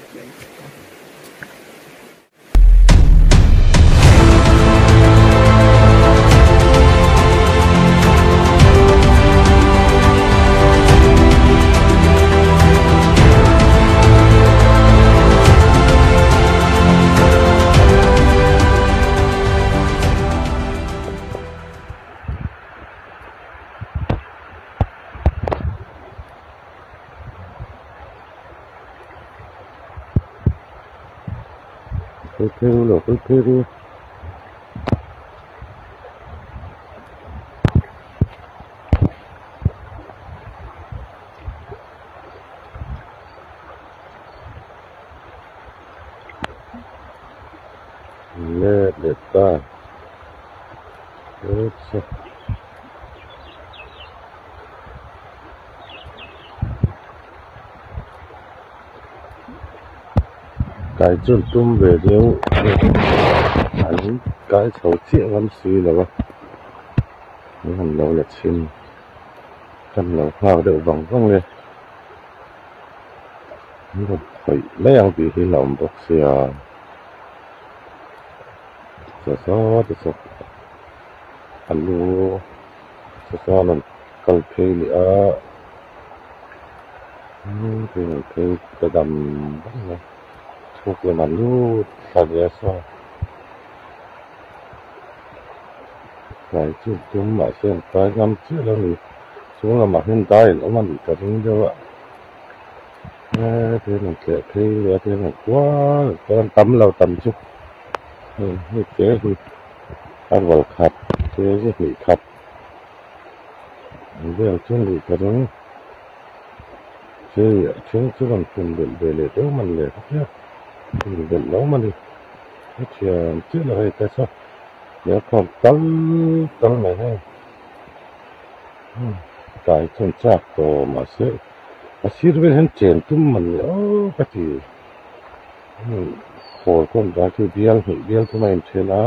Let leh ta Kai chuan tum ve deuh an kai chho chiah ngam si lo a an han lo la chhin kan lo nghak deuh vang vang e an rawn khawih mai ang tih hi a awm bawk sia saw saw te saw a lu saw saw an rawn kal phei leh a. Phei ta dam dam mai chhuk lamah lut thla ve a saw tlai chu tum mahse an kai ngam chiah lo a ni chung lamah hian dai an awm a nih ka ring deuh a he an tleh phei leh a an kual an tam lo tam chu hei te hi a rual khat te hnih khat ang vel chu a nih ka ring. Hei a then chu rawn pun belh ve leh deuh man le ka tia pun belh lo mani a thiam chiah lo hei te saw lehkhawm tal tal mai hei tlai chuan chak tawh mahse a sir vel hian chen tum man ni aw ka ti khawl kawm dan chu bial hnih bial thum a inthen a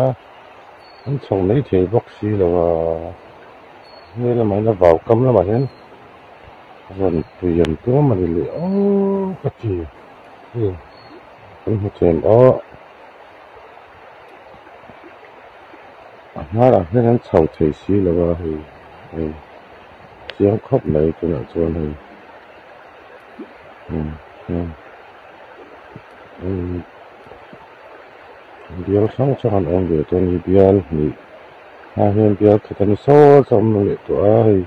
an chho mai thei bawk si lo a hei lamah hian a vau kam lamah hian. Rawn pui an tum a ni leh aw ka ti hei kan hmu thei ang aw a hnarah hian an chho thei si lo a hei hei chiang khawp mai tunah chuan hei bial hrang hrang an awm ve chuan hi bial hnih ah hian bial khat a ni saw saw a awm leh tawh a hei.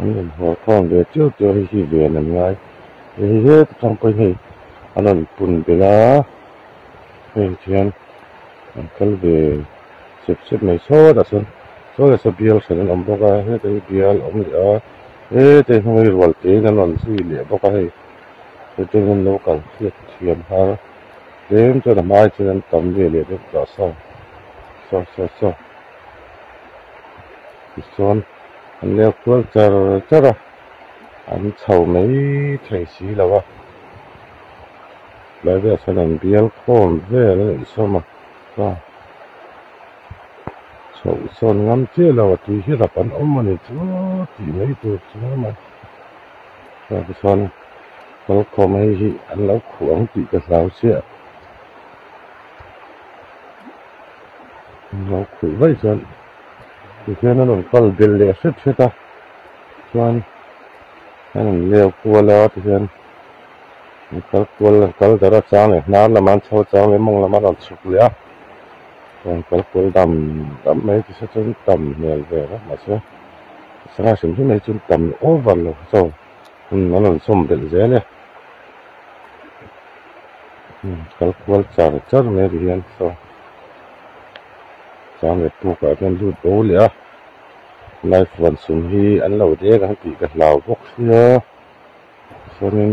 An inhawr khawm ve chiau chiau hei hi ven an ngai hei heta tang pawhin hei an rawn pun belh a hei tihian an kal ve sep sep mai sawtah sawn sawtah sawn bial hran an awm bawk a heta hi bial a awm leh a heta hi hnung hi rual tein an rawn zui leh bawk a hei hetiang hian lo kal hriat thiam har tlem chuan a hmai chuan an tam ve leh deuh tawh saw saw saw saw tichuan. An leu kual char char a, an chho mai thei si lo a, tlai velah sawn an bial khawm vel a nih sawm a, chuan chhoh sawn ngam chiah lo a tui hi rap an awm a ni chu tih mai tur chu mai chuan tichuan kal khawm hei hi an lo khuh ang tih ka hlau chiah an lo khuh vaih chuan. Tihian a rawn kal belh leh hret hret a chuan a rawn leu kual a tihian an kal kual an kal darh a chang leh hnar lamah an chho chang leh mawng lamah a rawn chhuk leh a rawn kal kual dam dam mai ti se chuan tam hmel ve vak mahse sangha hrim hrim hi chuan tam over lo chaw an rawn sawm belh zel e kal kual char char mai tihian saw. Chuan leh pukah hian lut bo leh a life vawn sum hi an lo deng ang tih ka hlau bawk sia chuanin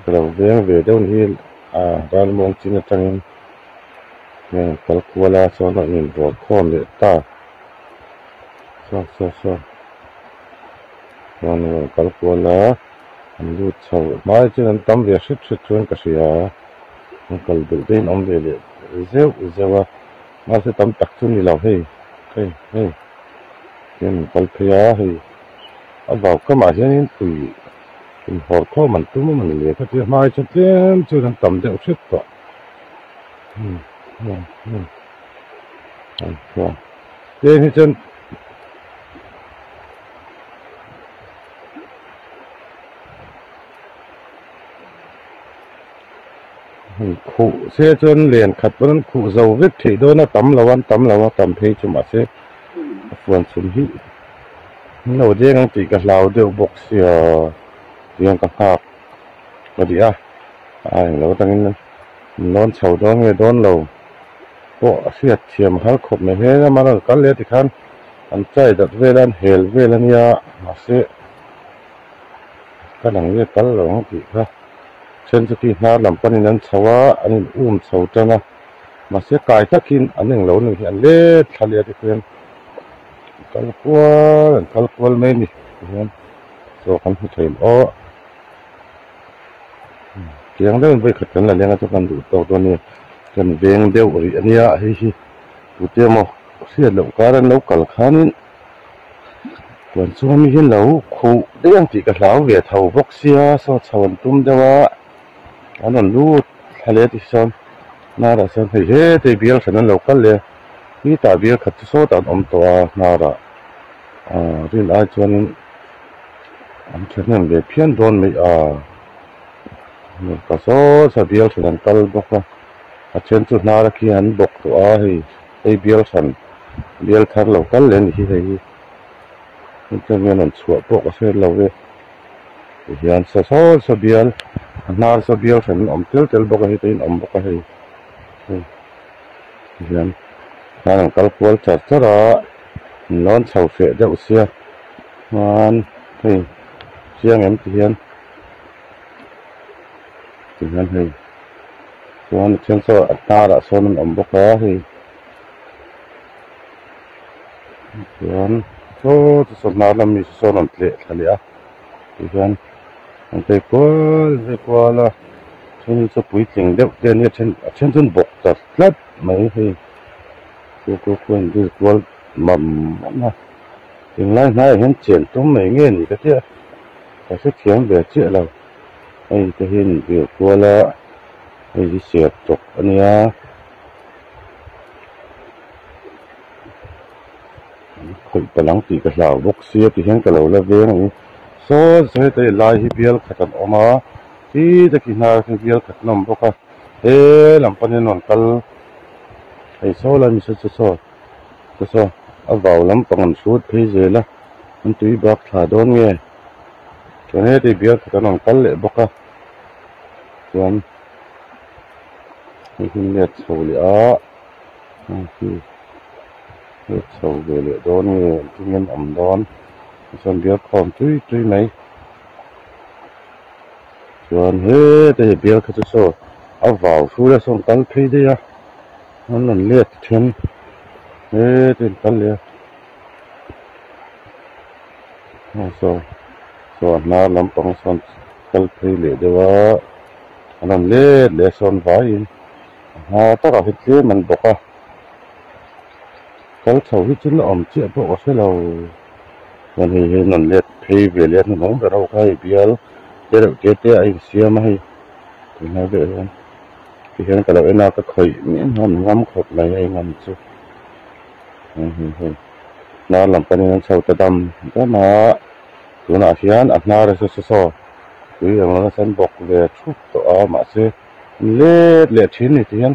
ka lo veng ve deuh ni hi a ralmuang chin atangin heng kal kual a chuan a inbawr khawm leh ta saw saw saw chuan a rawn kal kual a an lut chho hmai chuan an tam ve hret hret chuan ka hria an kal belh te in awm ve leh zeuh zeuh a. Mahse tam tak chu ni lo hei hei hei hian an kal phei a hei a vau kamah hianin pui Inhawr khawm an tum a mawni le ka tia hmai chuan tlem chuan an tam deuh hret tawh tlem hi chuan khuh se chuan len khat pawn an khuh zo vek theih dawn a tam lo a an tam lo a tam phei chu mahse a fuan chhun hi. An lo deng ang tih ka hlau deuh bawk sia tiang ka nghak ka ti a a englo atangin an lawn chho dawn nge dawn lo pawh a hriat thiam har khawp mai he lama rawn kal leh tikhan an chai dat vel a an hel vel a nia mahse ka lang nge kal lo ang tih kha then chu khi hnar lam panin an chho a an in um chho tan a mahse kai takin an englo ni hi an let thla leh a tikhian. Kal kual an kal kual mai a ni tihian chaw kan hmu thei aw tiang deuhin vawi khat kan la leng a chu kan duh tawk dawn a ni kan veng deuh rih a nia hei hi tute emaw hriat loh kar an lo kal khanin chuan chuan mi hian lo khuh daih ang tih ka hlau ve tho bawk sia saw chho an tum deuh a an rawn lut thla leh ti sawn hnarah sawn hei hetei bial hran an lo kal leh a. Hetah bial khat chu sawtah an awm tawh a hnarah ah ril ai chuanin an thahnem ve phian dawn mai a ka saw saw bial hran an kal bawk a a then chu hnar a khi an bawk tawh a hei hei bial hran bial thar lo kal leh a ni hi hei hi hetiang hian an chhuah pawh ka hre lo ve tihian saw saw saw bial a hnar saw bial hran an awm tel tel bawk a hei te in awm bawk a hei. Hian khan an kal kual char char a an lawn chho hreh deuh sia chuan hei chiang em ti hian ti hian hei chuan a then saw a hnarah sawn an awm bawk a hei chuan saw chu saw hnar lam mi saw sawn an tleh thla leh a ti hian an phei kual phei kual a. Then chu puitling deuh te ania then a then chuan bawk ta tlat mai hei chu chu chu an dil kual mam mam a tunlai hnaiah hian chen tum mai nge ni ka tia ka hrethiam ve chiah lo hei te hi an dil kual a hei hi ser tawk ania khawih palh ang tih ka hlau bawk sia ti hian ka lo la veng ang saw saw heta lai hi bial khat an awm a. Khi te khi hnar khi bial khat an awm bawk a he lam panin rawn kal hei saw lai mihring chu saw chu saw a vau lampang an hrut phei zel a an tui bak thla dawn nge chuan heti bial khat an rawn kal leh bawk a chuan hei hi let chho leh a hei khi let chho ve leh dawn nge engtin nge an awm dawn chuan bial khawm tui tui mai. Chuan heta hi bial kha chu saw a vau hrul a sawn kal phei daih a an rawn let then heta in kal leh a aw saw saw a hnar lampang sawn kal phei leh deuh a an rawn let leh a sawn vaiin a hma takah hi tlem an bawk a kal chho hi chu la awm chiah pawh ka hre lo. Chuan hei hi an let phei ve leh a hnuhnawng ber ho kha hei bial te reuh te te a insiam a hei tunlai deuh hian tihian ka lo en a ka khawih miah hian ngam khawp mai a engam chu hei hnar lam panin an chho ta dam dam a tunah hian a hnar a saw saw tui ang lo nasa an bawk ve thup tawh a mahse an let leh thin a ni tihian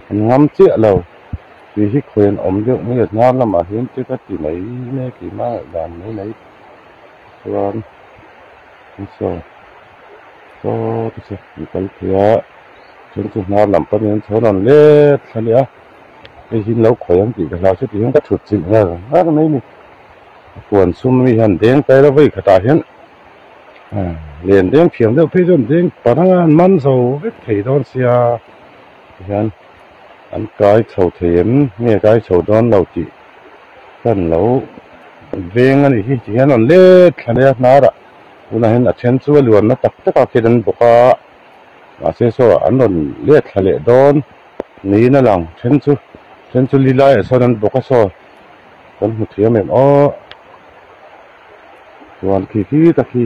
an ngam chiah lo. Tui hi khawi an awm deuh mai a hnar lamah hian te ka ti mai mek i hma ngaih dan mai mai chuan saw saw te chu an kal phei a then chu hnar lam panin an chho rawn let thla leh a hei hi an lo khawi ang tih ka hlau che tih hian ka thut chilh ngar ngar mai a ni a puan sum mi hian deng tai la vawi khatah hian len deng thiam deuh phei chuan deng parang a an man zo vek thei dawn sia tihian. An kai chho thei em? Nge kai chho dawn lo tih kan lo veng a nih hi ti hian an let thla leh a hnarah tunah hian a then chu a luanna tak tak a khian an bawk a mahse saw an rawn let thla leh dawn niin a lang then chu then chu li laiah sawn an bawk a saw kan hmu thiam em aw chuan khi khi tak hi.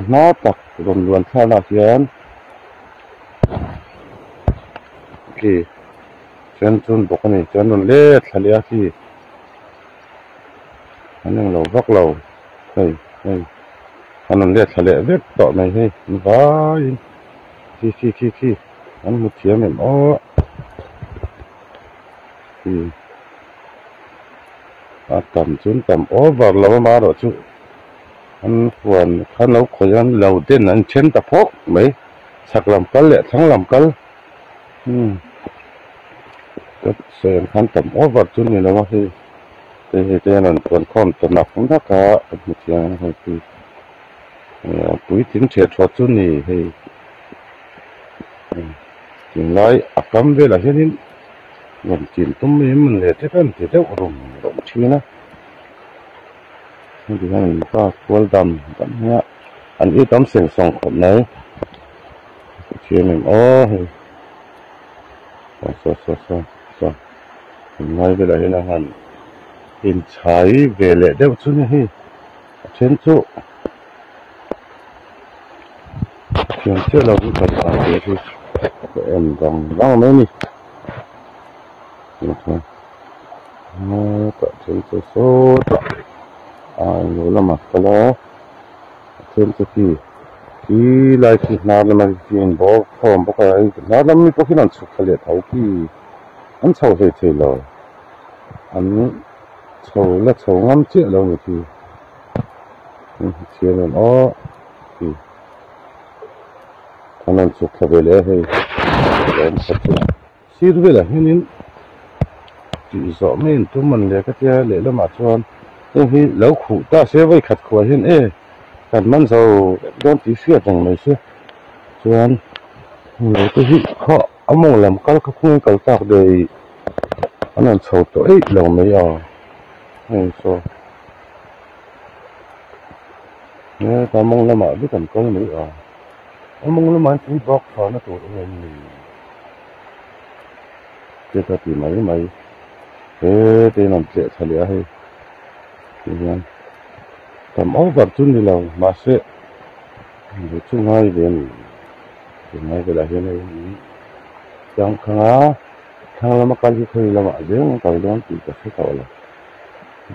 A hma tak rawn luan thlalak hian khi then chun bawk a ni chuan rawn let thla leh a khi an englo vak lo hei hei an rawn let thla leh vek tawh mai hei an vaiin khi khi khi khi an hmu thiam em aw khi a tam chu an tam over lo amaherawhchu. An huan khan lo khawih a lo den an then ta phawk mai chhak lam kal leh thlang lam kal umm ka sawi ang khan tam over chu ni lo a hei hei hei te hian an rawn khawm ta nak nak a ka hmu chiang a hei khi puitling theh thawt chu ni hei tunlai a kam velah hianin rawn chin tum mai mawn le te khan ti deuh rum rum thin a. Heti hian an pa kual dam dam hi a an it awm seng sawng khawp mai thiam em aw hei saw saw saw saw saw tunlai velah hian a han inchhai ve leh deuh chu ni hei a then chu thiam chiah lo in kal dan tur hi ka en vang vang mai a ni. Tah then chu sawtah a englo lamah kal a a then chu khi khi lai khi hnar lama khi a inbawr khawm bawk a hnar lam mi pawh khian an chhuk thla leh tho khi an chho hlei thei lo an chho la chho ngam chiah lo ni khi thiam em aw khi an rawn chhuk thla ve leh a hei lawm khat chu. Sir velah hianin tih zawh mai an tum an leh ka tia lehlamah chuan heng hi lo khuh ta se vawi khat khuah hian e kan man zo vek dawn tih hriat reng mai se chuan heng lo te hi khaw a mawng lam kal kha khungin kal tak daih an rawn chho tawh eih lo mai a heng saw heta mawng lamah vek an kal mai a a mawng lamah hian tui bak chhuahna tur awm em ni. Te ka ti mai mai he te in an tleh thla leh a hei ti hian tam over chu ni lo mahse lo chu ngai ve a ni ti ngai velah hian hei tang khang a thlang lama kal hi khawi lamah zeng an kal dawn tih ka hre tawh lo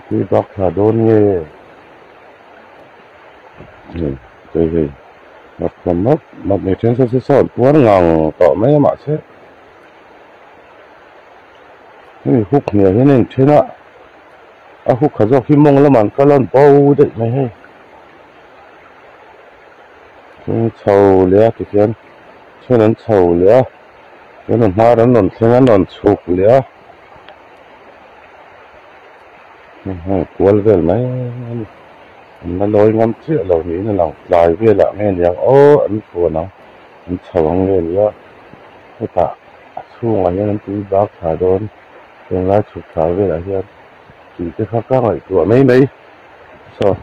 tui bak thla dawn nge hei hei hei. Mak hlawm map map mai then sawn sawn puar ngang tawh mai a mahse hemi huk hniah hian a inthen a a huk kha zawk hi mawng lamah an kal a an bo daih mai hei chuan chho leh a tikhian then an chho leh a chuan a hnar an rawn thleng a an rawn chhuk leh a kual vel mai a ni. An la lawi ngam chiah lo niin a lang tlai velah nge niang aw an fuan ang an chho ang nge nia hetah a chhungah hian an tui bak thla dawn tunlai chhuk thla velah hian tui te kha ka ngaihtuah mai mai saw.